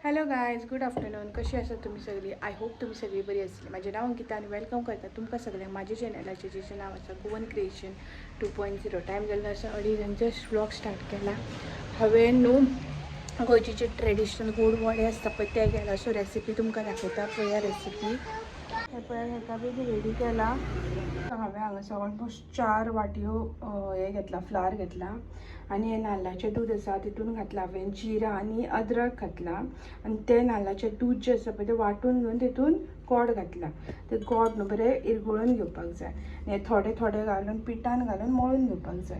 Hello guys, good afternoon. कशी आसात तुमी सगळीं? I hope तुमी सगळीं बरी आसतली. म्हाजें नांव अंकिता आनी welcome करता तुमकां सगळ्यांक म्हाज्या चॅनलाचेर, जेचें नांव आसा गोवन क्रिएशन 2.0. टायम जाल्लो आसा 2:30 आनी जस्ट व्लॉग स्टार्ट केला हांवें. न्हू गोंयचे जे ट्रेडिशनल गोड वडे आसता पळय ते केला. सो रेसिपी तुमकां दाखयता, पळया रेसिपी. हे पळय, हेका बी रेडी केला हांवें. हांगासर ऑलमोस्ट 4 वाटयो हें घेतला, फ्लार घेतला आनी हें नाल्लाचें दूद आसा, तितून घातलां हांवें जिरा आनी अद्रक घातलां आनी तें नाल्लाचें दूद जें आसा पळय तें वांटून घेवन तितून गोड घातलां. तें गोड न्हू बरें इरगळून घेवपाक जाय आनी थोडे थोडे घालून पिठान घालून मळून घेवपाक जाय.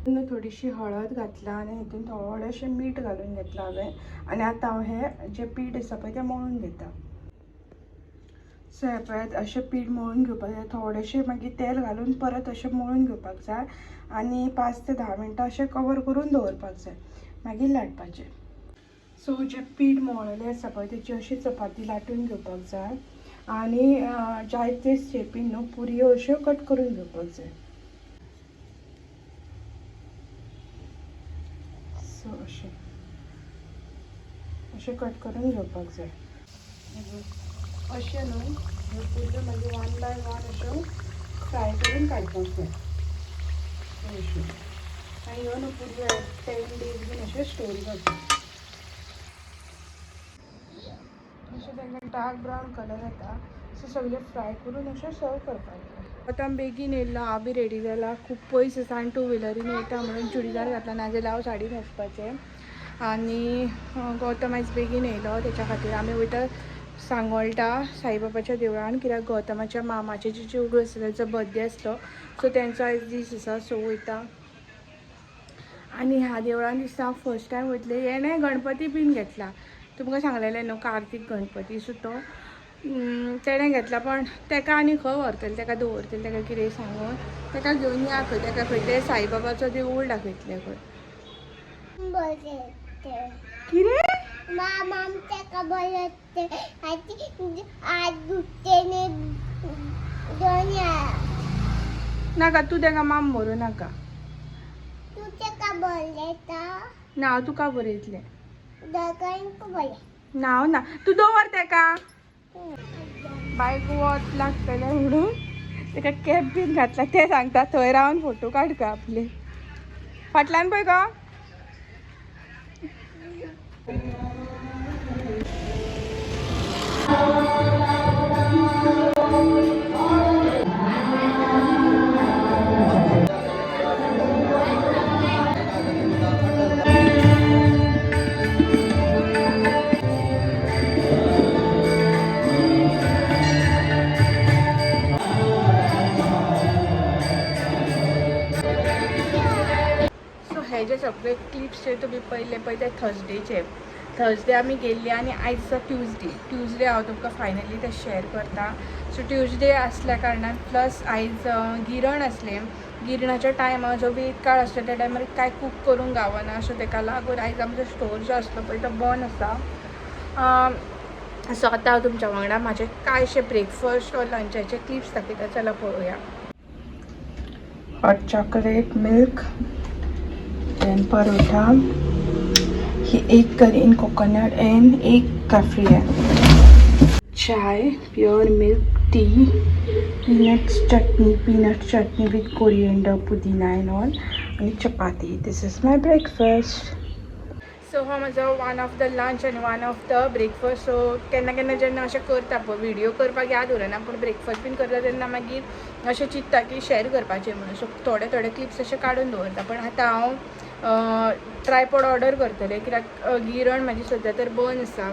तितून थोडीशी हळद घातला आनी हितून थोडेशें मीठ घालून घेतलां हांवें आनी आतां हांव हें जें पीठ आसा पळय तें मळून घेता. सो हें पळयात, अशें पीठ मळून घेवपाक जाय. थोडेशें मागीर तेल घालून परत अशें मळून घेवपाक जाय आनी 5 ते 10 मिनटां अशें कवर करून दवरपाक जाय, मागीर लाटपाचें. सो जें पीठ मळलेलें आसा पळय तेची अशी चपाती लाटून घेवपाक जाय आनी जायते शेपीन न्हू पुरयो अश्यो कट करून घेवपाक जाय. सो अशें अशें कट करून घेवपाक जाय. अशें न्हू ह्यो पुरयो मागीर 1 बाय 1 अश्यो फ्राय करून काडपाक जाय अश्यो. आनी ह्यो न्हू पुरयो 10 डेज बीन अश्यो स्टोर जाता. अशें तांकां डार्क ब्रावन कलर येता. सो सगळे फ्राय करून अशें सर्व करपाक जाय. आतां बेगीन येयल्लो, हांव बी रेडी जाला. खूब पयस आसा आनी 2 व्हिलरीन वयता म्हणून चुडीदार घातला, नाजाल्यार हांव साडी न्हेसपाचें. आनी गौतम आयज बेगीन येयलो, तेच्या खातीर आमी वयता सांगोल्टा साईबाबाच्या देवळान, कित्याक गौतमाच्या मामाचे जे चेडूं आसा तेचो बर्थडे आसलो. सो तेंचो आयज दीस आसा, सो वयता. आनी ह्या देवळान दिसता हांव फर्स्ट टायम वयतलें. हेणें गणपती बीन घेतला, तुमकां सांगलेलें न्हू कार्तीक गणपती. सो तो तेणें घेतला, पण तेका आनी खंय व्हरतलें, तेका दवरतलें, तेका कितें सांगून तेका घेवन या खंय, तेका खंय ते साईबाबाचो देवूळ दाखयतलें खंय. कितें नाका तूं तेका माम भरूं नाका. ना हांव तुका बरयतलें. ना ना तूं दवर तेका. बायक वत लागतलें म्हणून तेका कॅप बीन घातला. ते सांगता थंय रावन फोटो काड खंय आपले फाटल्यान पळय गो. सो हे जे सगळे क्लिप्स जे तुमी पळयले पळय ते थर्सडेचे. थर्सडे आमी गेल्ले आनी आयज आसा ट्युजडे. ट्युजडे हांव तुमकां फायनली ते शेअर करता. सो ट्युजडे आसल्या कारणान प्लस आयज गिरण आसलें. गिरणाच्या टायमार जो वेद काळ आसता त्या टायमार कांय कूक करूंक गावना. सो तेका लागून आयज आमचो स्टोर जो आसलो पळय तो बंद आसा. सो आतां हांव तुमच्या वांगडा म्हाजे कांयशे ब्रेकफास्ट ऑर लंचाचे क्लिप्स दाखयता, चला पळोवया. Hot chocolate, milk, then paratha, ही एक curry in coconut and एक काफ्रिया, चाय, pure milk tea, peanuts chutney, peanut chutney with coriander, pudina and all, आणि चपाती. This is my breakfast. So हो म्हजो वन ऑफ the lunch आनी one of the breakfast. So केन्ना केन्ना जेन्ना अशें करता पळय, व्हिडियो करपाक याद उरना, पूण ब्रेकफास्ट बीन करता तेन्ना मागीर अशें चिंत्ता की शेअर करपाचें म्हणून. सो थोडे थोडे क्लिप्स अशे काडून दवरता. पण आतां हांव ट्रायपॉड ऑर्डर करतलें, कित्याक गिरण म्हाजी सद्या तर बंद आसा.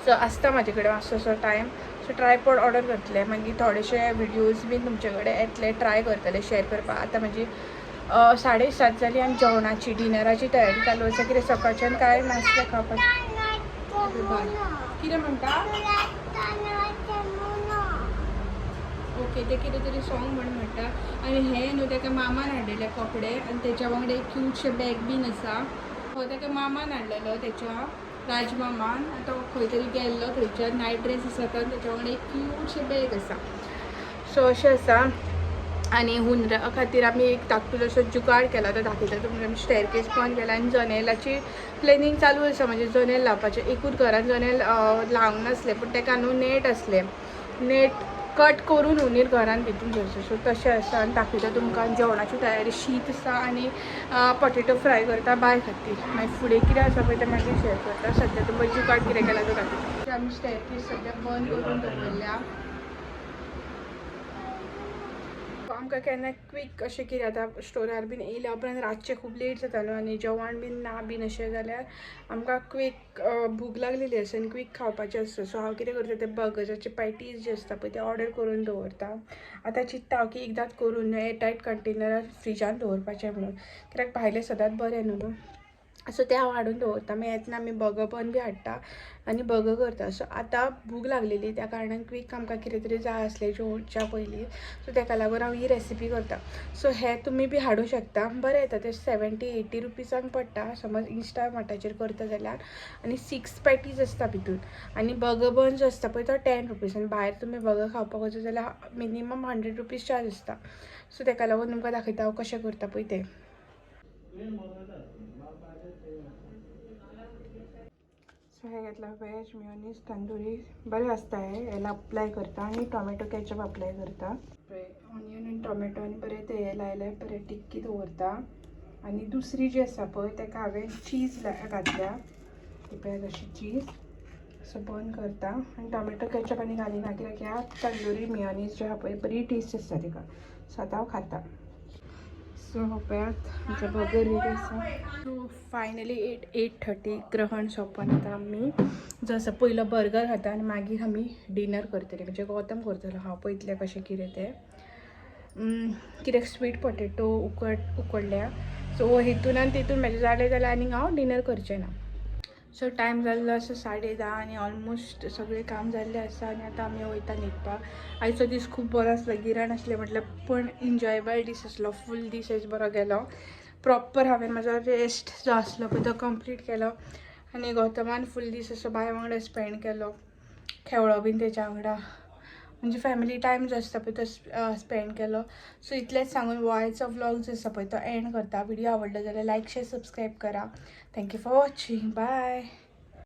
सो आसता म्हाजे कडेन मातसो असो टायम. सो ट्रायपॉड ऑर्डर करतलें, मागीर थोडेशे व्हिडियोज बीन तुमचे कडेन येतले, ट्राय करतलें शेअर करपाक. आतां म्हाजी 7:30 जाली आनी जेवणाची डिनराची तयारी चालू आसा, कित्याक सकाळच्यान कांय नासलें खावपाचें. कितें म्हणटा? ओके, ते कितें तरी सॉंग म्हण म्हणटा. आनी हे न्हू तेका मामान हाडलेले कपडे आनी तेच्या वांगडा एक क्यूटशें बॅग बीन आसा. हो तेका मामान हाडलेलो, तेच्या राजमामान. तो खंय तरी गेल्लो, थंयच्यान नायट ड्रेस आसा तो, आनी तेच्या वांगडा एक क्यूटशें बॅग आसा. सो अशें आसा. आनी हुंदरा खातीर आमी एक धाकटुलो असो जुगाड केला, तो दाखयता तुमकां. आमी स्टेरकेस बंद केला आनी जनेलाची प्लॅनिंग चालू आसा, म्हणजे जनेल लावपाचें. एकूच घरान जनेल लावंक नासलें, पूण ताका न्हू नेट आसलें, नेट कट करून हुनीर घरान भितून सरचें. सो तशें आसा आनी दाखयता तुमकां जेवणाची तयारी. शीत आसा आनी पोटेटो फ्राय करता बाय खातीर. मागीर फुडें कितें आसा पळय तें मागीर शेअर करता. सद्या तुमकां जुगाड कितें केला तो दाखयता. आमी स्टेरकेस सद्या बंद करून दवरल्या. आमकां केन्ना क्वीक अशें कितें आतां स्टोरार बीन येयल्या उपरांत रातचें खूब लेट जाता न्हू आनी जेवण बीन ना बीन अशें जाल्यार आमकां क्वीक भूक लागलेली आसता आनी क्वीक खावपाचें आसता. सो हांव कितें करता, ते बर्गराचे पॅटीज जे आसता पळय ते ऑर्डर करून दवरता. आतां चिंत्ता हांव की एकदांच करून एअरटायट कंटेनरार फ्रिजान दवरपाचें म्हणून, कित्याक भायलें सदांच बरें न्हू. सो तें हांव हाडून दवरता. मागीर येतना आमी बर्गर बन बी हाडटा आनी बर्गर करता. सो आतां भूक लागलेली त्या कारणान क्वीक आमकां कितें तरी जाय आसलें जेवच्या पयलीं, सो ताका लागून हांव ही रेसिपी करता. सो हें तुमी बी हाडूं शकता, बरें येता तें. 70-80 रुपीजांक पडटा समज इंस्टामार्टाचेर करता जाल्यार. आनी 6 पॅटीज आसता भितून. आनी बर्गर बन जो आसता पळय तो 10 रुपीज आनी भायर तुमी बर्गर खावपाक वचत जाल्यार मिनिमम 100 रुपीज चार्ज आसता. सो ताका लागून तुमकां दाखयता हांव कशें करता पळय तें. सो हे घेतला वेज मेयोनीज तंदुरी बरें आसता हें. हेला अप्लाय करता आनी टोमॅटो केचप अप्लाय करता. ऑनियन आनी टोमॅटो आनी बरें ते हे लायले, बरें टिक्की दवरता. आनी दुसरी जी आसा पळय ताका हांवें चीज घातल्या, ती पळयात अशी चीज. सो बंद करता आनी टोमॅटो केचप आनी घालिना, कित्याक ह्या तंदुरी मेयोनीज जे आहा पळय बरी टेस्ट आसता तिका. सो आतां हांव खाता. सो पळयात आमचो बर्गर रेडी आसा. सो फायनली 8:30 ग्रहण सोंपून आतां आमी जो आसा पयलो बर्गर खाता आनी मागीर आमी डिनर करतली, म्हणजे गौतम करतलो. हांव पळयतलें कशें कितें तें. कित्याक स्वीट पोटेटो उकडल्या. सो हितून आनी तितून म्हाजें जालें जाल्यार आनीक हांव डिनर करचें ना. सो टायम जाल्लो आसा 10:30 आनी ऑलमोस्ट सगळें काम जाल्लें आसा आनी आतां आमी वयता न्हिदपाक. आयचो दीस खूब बरो आसलो, गिराण आसलें म्हटल्यार, पूण एन्जॉयबल दीस आसलो. फूल दीस आयज बरो गेलो. प्रॉपर हांवें म्हाजो रेस्ट जो आसलो पळय तो कंप्लीट केलो आनी गौतमान फूल दीस असो बाय वांगडा स्पेंड केलो, खेळ्ळो बीन तेच्या वांगडा, म्हणजे फॅमिली टायम जो आसता पळय तो स्पेंड केलो. सो इतलेंच सांगून हो आयचो व्लॉग जो आसा पळय तो एंड करता. व्हिडिओ आवडलो जाल्यार लायक, शेअर, सबस्क्रायब करा. Thank you for watching. Bye.